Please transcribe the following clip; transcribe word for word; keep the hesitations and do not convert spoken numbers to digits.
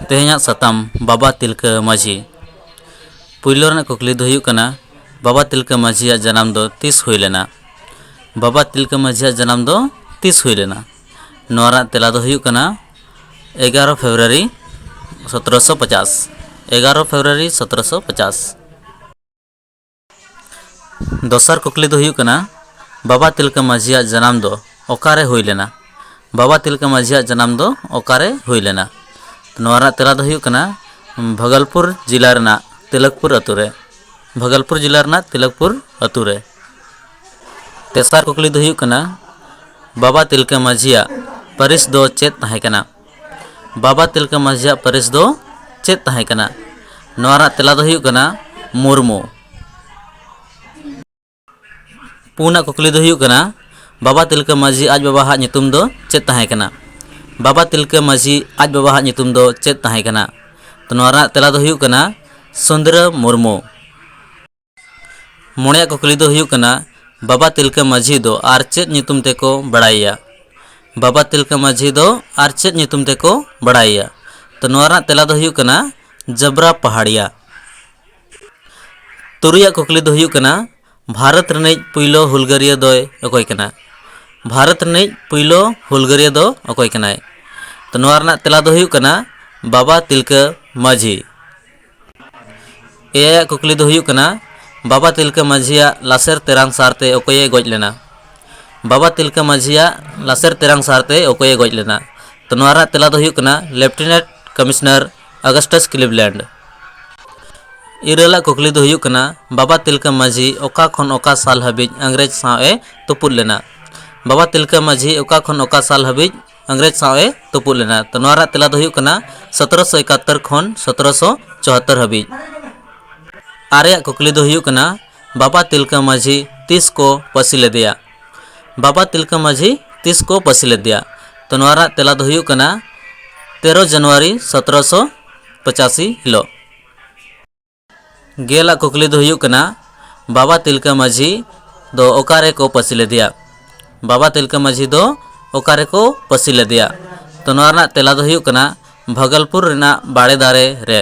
ᱛᱮᱦᱮᱧᱟᱜ ᱥᱟᱛᱟᱢ, ᱵᱟᱵᱟ ᱛᱤᱞᱠᱟᱹ ᱢᱟᱹᱡᱷᱤ᱾ ᱯᱩᱭᱞᱩ ᱨᱮᱱᱟᱜ ᱠᱩᱠᱞᱤ ᱫᱚ ᱦᱩᱭᱩᱜ ᱠᱟᱱᱟ, ᱵᱟᱵᱟ ᱛᱤᱞᱠᱟᱹ ᱢᱟᱹᱡᱷᱤᱭᱟᱜ ᱡᱟᱱᱟᱢ ᱫᱚ ᱛᱤᱥ ᱦᱩᱭ ᱞᱮᱱᱟ? ᱵᱟᱵᱟ ᱛᱤᱞᱠᱟᱹ ᱢᱟᱹᱡᱷᱤᱭᱟᱜ ᱡᱟᱱᱟᱢ ᱫᱚ ᱛᱤᱥ ᱦᱩᱭ ᱞᱮᱱᱟ? ᱱᱚᱣᱟ ᱨᱮᱱᱟᱜ ᱛᱮᱞᱟ ᱫᱚ ᱦᱩᱭᱩᱜ ᱠᱟᱱᱟ ᱮᱜᱟᱨᱚ ᱯᱷᱮᱵᱽᱨᱩᱣᱟᱨᱤ ᱥᱚᱛᱨᱚᱥᱚ ᱯᱚᱪᱟᱥ᱾ ᱮᱜᱟᱨᱚ ᱯᱷᱮᱵᱽᱨᱩᱣᱟᱨᱤ ᱥᱚᱛᱨᱚᱥᱚ ᱯᱚᱪᱟᱥ᱾ ᱫᱚᱥᱟᱨ ᱠᱩᱠᱞᱤ ᱫᱚ ᱦᱩᱭᱩᱜ ᱠᱟᱱᱟ, ᱵᱟᱵᱟ ᱛᱤᱞᱠᱟᱹ ᱢᱟᱹᱡᱷᱤᱭᱟᱜ ᱡᱟᱱᱟᱢ ᱫᱚ ᱚᱠᱟᱨᱮ ᱦᱩᱭ ᱞᱮᱱᱟ? ᱵᱟᱵᱟ ᱛᱤᱞᱠᱟᱹ ᱢᱟᱹᱡᱷᱤᱭᱟᱜ ᱡᱟᱱᱟᱢ ᱫᱚ ᱚᱠᱟᱨᱮ ᱦᱩᱭ ᱞᱮᱱᱟ? ᱱᱚᱣᱟ ᱨᱮᱱᱟᱜ ᱛᱮᱞᱟ ᱫᱚ ᱦᱩᱭᱩᱜ ᱠᱟᱱᱟ ᱵᱷᱟᱜᱚᱞᱯᱩᱨ ᱡᱮᱞᱟ ᱨᱮᱱᱟᱜ ᱛᱤᱞᱚᱠᱯᱩᱨ ᱟᱹᱛᱩ ᱨᱮ᱾ ᱵᱷᱟᱜᱚᱞᱯᱩᱨ ᱡᱮᱞᱟ ᱨᱮᱱᱟᱜ ᱛᱤᱞᱚᱠᱯᱩᱨ ᱟᱹᱛᱩ ᱨᱮ᱾ ᱛᱮᱥᱟᱨ ᱠᱩᱠᱞᱤ ᱫᱚ ᱦᱩᱭᱩᱜ ᱠᱟᱱᱟ, ᱵᱟᱵᱟ ᱛᱤᱞᱠᱟᱹ ᱢᱟᱹᱡᱷᱤᱭᱟᱜ ᱯᱟᱹᱨᱤᱥ ᱫᱚ ᱪᱮᱫ ᱛᱟᱦᱮᱸ ᱠᱟᱱᱟ? ᱵᱟᱵᱟ ᱛᱤᱞᱠᱟᱹ ᱢᱟᱹᱡᱷᱤᱭᱟᱜ ᱯᱟᱹᱨᱤᱥ ᱫᱚ ᱪᱮᱫ ᱛᱟᱦᱮᱸ ᱠᱟᱱᱟ? ᱱᱚᱣᱟ ᱨᱮᱱᱟᱜ ᱛᱮᱞᱟ ᱫᱚ ᱦᱩᱭᱩᱜ ᱠᱟᱱᱟ ᱢᱩᱨᱢᱩ᱾ ᱯᱩᱱᱟᱜ ᱠᱩᱠᱞᱤ ᱫᱚ ᱦᱩᱭᱩᱜ ᱠᱟᱱᱟ, ᱵᱟᱵᱟ ᱛᱤᱞᱠᱟᱹ ᱢᱟᱹᱡᱷᱤ ᱟᱡ ᱵᱟᱵᱟᱣᱟᱜ ᱧᱩᱛᱩᱢ ᱫᱚ ᱪᱮᱫ ᱛᱟᱦᱮᱸ ᱠᱟᱱᱟ? ᱵᱟᱵᱟ ᱛᱤᱞᱠᱟᱹ ᱢᱟᱹᱡᱷᱤ ᱟᱡ ᱵᱟᱵᱟᱣᱟᱜ ᱧᱩᱛᱩᱢ ᱫᱚ ᱪᱮᱫ ᱛᱟᱦᱮᱸ ᱠᱟᱱᱟ? ᱛᱚ, ᱱᱚᱣᱟ ᱨᱮᱱᱟᱜ ᱛᱮᱞᱟ ᱫᱚ ᱦᱩᱭᱩᱜ ᱠᱟᱱᱟ ᱥᱩᱱᱫᱨᱟᱹ ᱢᱩᱨᱢᱩ᱾ ᱢᱚᱬᱮᱭᱟᱜ ᱠᱩᱠᱞᱤ ᱫᱚ ᱦᱩᱭᱩᱜ ᱠᱟᱱᱟ, ᱵᱟᱵᱟ ᱛᱤᱞᱠᱟᱹ ᱢᱟᱹᱡᱷᱤ ᱫᱚ ᱟᱨ ᱪᱮᱫ ᱧᱩᱛᱩᱢ ᱛᱮᱠᱚ ᱵᱟᱲᱟᱭᱮᱭᱟ? ᱵᱟᱵᱟ ᱛᱤᱞᱠᱟᱹ ᱢᱟᱹᱡᱷᱤ ᱫᱚ ᱟᱨ ᱪᱮᱫ ᱧᱩᱛᱩᱢ ᱛᱮᱠᱚ ᱵᱟᱲᱟᱭᱮᱭᱟ? ᱛᱚ, ᱱᱚᱣᱟ ᱨᱮᱱᱟᱜ ᱛᱮᱞᱟ ᱫᱚ ᱦᱩᱭᱩᱜ ᱠᱟᱱᱟ ᱡᱟᱵᱽᱨᱟ ᱯᱟᱦᱟᱲᱤᱭᱟ᱾ ᱛᱩᱨᱩᱭᱟᱜ ᱠᱩᱠᱞᱤ ᱫᱚ ᱦᱩᱭᱩᱜ ᱠᱟᱱᱟ, ᱵᱷᱟᱨᱚᱛ ᱨᱤᱱᱤᱡ ᱯᱩᱭᱞᱳ ᱦᱩᱞᱜᱟᱹᱨᱤᱭᱟᱹ ᱫᱚᱭ ᱚᱠᱚᱭ ᱠᱟᱱᱟ? ᱵᱷᱟᱨᱚᱛ ᱨᱤᱱᱤᱡ ᱯᱩᱭᱞᱳ ᱦᱩᱞᱜᱟᱹᱨᱤᱭᱟᱹ ᱫᱚ ᱚᱠᱚᱭ ᱠᱟᱱᱟᱭ? ᱛᱚ, ᱱᱚᱣᱟ ᱨᱮᱱᱟᱜ ᱛᱮᱞᱟ ᱫᱚ ᱦᱩᱭᱩᱜ ᱠᱟᱱᱟ ᱵᱟᱵᱟ ᱛᱤᱞᱠᱟᱹ ᱢᱟᱹᱡᱷᱤ᱾ ᱮᱭᱟᱭᱟᱜ ᱠᱩᱠᱞᱤ ᱫᱚ ᱦᱩᱭᱩᱜ ᱠᱟᱱᱟ, ᱵᱟᱵᱟ ᱛᱤᱞᱠᱟᱹ ᱢᱟᱹᱡᱷᱤᱭᱟᱜ ᱞᱟᱥᱮᱨ ᱛᱮᱨᱟᱝ ᱥᱟᱨᱛᱮ ᱚᱠᱚᱭᱮ ᱜᱚᱡ ᱞᱮᱱᱟ? ᱵᱟᱵᱟ ᱛᱤᱞᱠᱟᱹ ᱢᱟᱹᱡᱷᱤᱭᱟᱜ ᱞᱟᱥᱮᱨ ᱛᱮᱨᱟᱝ ᱥᱟᱨᱛᱮ ᱚᱠᱚᱭᱮ ᱜᱚᱡ ᱞᱮᱱᱟ? ᱛᱚ, ᱱᱚᱣᱟ ᱨᱮᱱᱟᱜ ᱛᱮᱞᱟ ᱫᱚ ᱦᱩᱭᱩᱜ ᱠᱟᱱᱟ ᱞᱮᱯᱷᱴᱮᱱᱮᱱᱴ ᱠᱚᱢᱤᱥᱚᱱᱟᱨ ᱚᱜᱟᱥᱴᱟᱥ ᱠᱞᱤᱵᱽᱞᱮᱱᱰ᱾ ᱤᱨᱟᱹᱞᱟᱜ ᱠᱩᱠᱞᱤ ᱫᱚ ᱦᱩᱭᱩᱜ ᱠᱟᱱᱟ, ᱵᱟᱵᱟ ᱛᱤᱞᱠᱟᱹ ᱢᱟᱹᱡᱷᱤ ᱚᱠᱟ ᱠᱷᱚᱱ ᱚᱠᱟ ᱥᱟᱞ ᱦᱟᱹᱵᱤᱡ ᱤᱝᱨᱮᱡᱽ ᱥᱟᱶ ᱮ ᱛᱩᱯᱩᱫ ᱞᱮᱱᱟ? ᱵᱟᱵᱟ ᱛᱤᱞᱠᱟᱹ ᱢᱟᱹᱡᱷᱤ ᱚᱠᱟ ᱠᱷᱚᱱ ᱚᱠᱟ ᱥᱟᱞ ᱦᱟᱹᱵᱤᱡ ᱤᱝᱨᱮᱡᱽ ᱥᱟᱶ ᱮ ᱛᱩᱯᱩᱫ ᱞᱮᱱᱟ? ᱛᱚ, ᱱᱚᱣᱟ ᱨᱮᱱᱟᱜ ᱛᱮᱞᱟ ᱫᱚ ᱦᱩᱭᱩᱜ ᱠᱟᱱᱟ ᱥᱚᱛᱨᱚᱥᱚ ᱮᱠᱟᱛᱛᱚᱨ ᱠᱷᱚᱱ ᱥᱚᱛᱨᱚᱥᱚ ᱪᱩᱣᱟᱛᱛᱚᱨ ᱦᱟᱹᱵᱤᱡ᱾ ᱟᱨᱮᱭᱟᱜ ᱠᱩᱠᱞᱤ ᱫᱚ ᱦᱩᱭᱩᱜ ᱠᱟᱱᱟ, ᱵᱟᱵᱟ ᱛᱤᱞᱠᱟᱹ ᱢᱟᱹᱡᱷᱤ ᱛᱤᱥ ᱠᱚ ᱯᱟᱹᱥᱤ ᱞᱮᱫᱮᱭᱟ? ᱵᱟᱵᱟ ᱛᱤᱞᱠᱟᱹ ᱢᱟᱹᱡᱷᱤ ᱛᱤᱥ ᱠᱚ ᱯᱟᱹᱥᱤ ᱞᱮᱫᱮᱭᱟ? ᱛᱚ, ᱱᱚᱣᱟ ᱨᱮᱱᱟᱜ ᱛᱮᱞᱟ ᱫᱚ ᱦᱩᱭᱩᱜ ᱠᱟᱱᱟ ᱛᱮᱨᱚ ᱡᱟᱱᱩᱣᱟᱨᱤ ᱥᱚᱛᱨᱚᱥᱚ ᱯᱚᱪᱟᱥᱤ ᱦᱤᱞᱳᱜ᱾ ᱜᱮᱞᱟᱜ ᱠᱩᱠᱞᱤ ᱫᱚ ᱦᱩᱭᱩᱜ ᱠᱟᱱᱟ, ᱵᱟᱵᱟ ᱛᱤᱞᱠᱟᱹ ᱢᱟᱹᱡᱷᱤ ᱫᱚ ᱚᱠᱟ ᱨᱮᱠᱚ ᱯᱟᱹᱥᱤ ᱞᱮᱫᱮᱭᱟ? ᱵᱟᱵᱟ ᱛᱤᱞᱠᱟᱹ ᱢᱟᱹᱡᱷᱤ ᱫᱚ ᱚᱠᱟ ᱨᱮᱠᱚ ᱯᱟᱹᱥᱤ ᱞᱮᱫᱮᱭᱟ? ᱛᱚ, ᱱᱚᱣᱟ ᱨᱮᱱᱟᱜ ᱛᱮᱞᱟ ᱫᱚ ᱦᱩᱭᱩᱜ ᱠᱟᱱᱟ ᱵᱷᱟᱜᱚᱞᱯᱩᱨ ᱨᱮᱱᱟᱜ ᱵᱟᱲᱮ ᱫᱟᱨᱮ ᱨᱮ᱾